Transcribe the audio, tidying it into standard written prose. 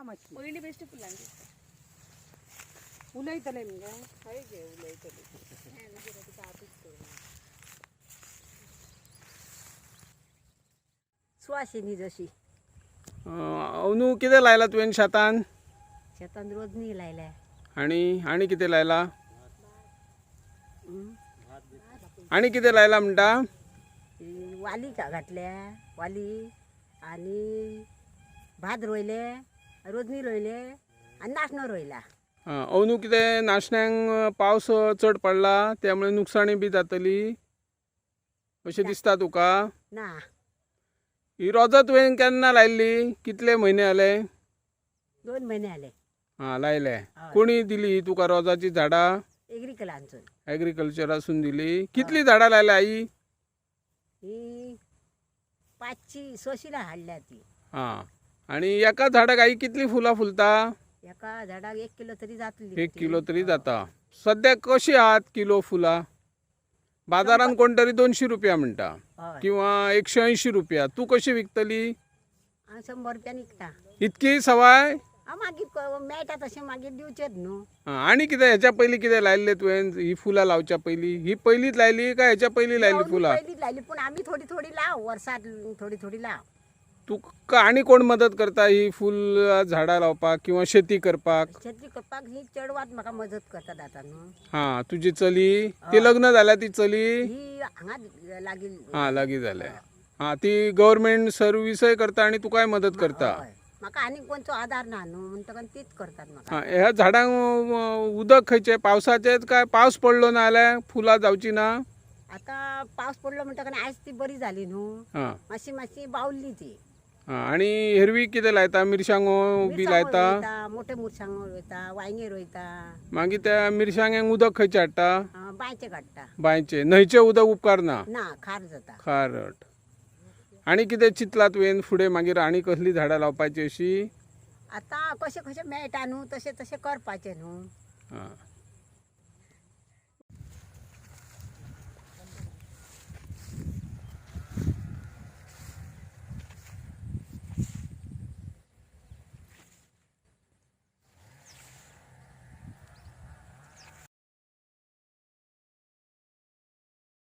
मातशी पयली बेश्टी फुलांची. उलयतले मगे. हय गे, उलयतली. सुवासिनी जशी. अंदू कितें लायलां तुवें शेतान? शेतान रोजनी लायल्या. आनी आनी कितें लायलां? आनी कितें लायलां म्हणटा? ही वाली घातल्या, वाली आनी भात रोयले, रोजनी रोयले आनी नाशणो रोयला. आं, अंदू कितें नाशण्यांक पावस चड पडला, त्यामुळे नुकसाणी बी जातली अशें दिसता तुका? ना. ही रोजां तुवें केन्ना लायल्ली? कितले म्हयने जाले? 2 म्हयने जाले. आं, लायले. हय. कोणी दिली ही तुका रोजाची झाडां? एग्रीकलांसून. एग्रीकल्चरासून दिली. कितली झाडां लायल्या आई? ही 5शी 6शीला हाडल्या ती. आं, आनी एका झाडाक आई कितली फुलां फुलता? एका झाडाक 1 किलो तरी जातली. 1 किलो तरी जाता. सद्याक कशी आहात किलो फुलां? बाजारान कोण तरी 200 रुपया म्हणटा हय. किंवा 180 रुपया. तूं कशी विकतली? हांव 100 रुपयान विकता. इतकी सवाय? हांव मागीर मेळटा तशें मागीर दिवचेच न्हू. आं, आनी कितें हेच्या पयलीं कितें लायल्लें तुवें? ही फुलां लावच्या पयलीं ही पयलींच लायली काय हेच्या पयलीं लायली फुलां? पयलींच लायली, पूण आमी थोडी थोडी लाव, वर्सात थोडी थोडी लाव. तुका आनी कोण मदत करता ही फूल झाडां लावपाक किंवा शेती करपाक? शेती करपाक ही चेडवात म्हाका मदत करतात आतां न्हू. हां, तुजी चली ती लग्न जाल्या ती चली? ही हांगा लागीं. हां, लागीं जाल्या. हां, ती गव्हर्मेंट सर्विसय करता आनी तुकाय मदत करता. हय, म्हाका आनी कोणचो आदार ना न्हू, म्हणटकच तीच करतात म्हाका. हां, ह्या झाडांक उदक खंयचें? पावसाचेंच काय पावस पडलो ना जाल्यार फुलां जावची ना? आतां पावस पडलो म्हणटकच आयज ती बरी जाली न्हू. हां. मातशी मातशी बावली ती. हां, आनी हेरवी कितें लायता? मिरसांगो बी मिरसांगो लायता? रोयता, मोठे मिरसांगो रोयता, वांयगें रोयता. मागीर त्या मिरसांग्यांक उदक खंयचें हाडटा? बांयचें काडटा. बांयचें. न्हंयचें उदक उपकारना? ना, खार जाता. खारट. आनी कितें चिंतलां तुवें फुडें मागीर आनी कसलीं झाडां लावपाची अशी? आतां कशें कशें मेळटा न्हू तशें तशें करपाचें न्हू. हां.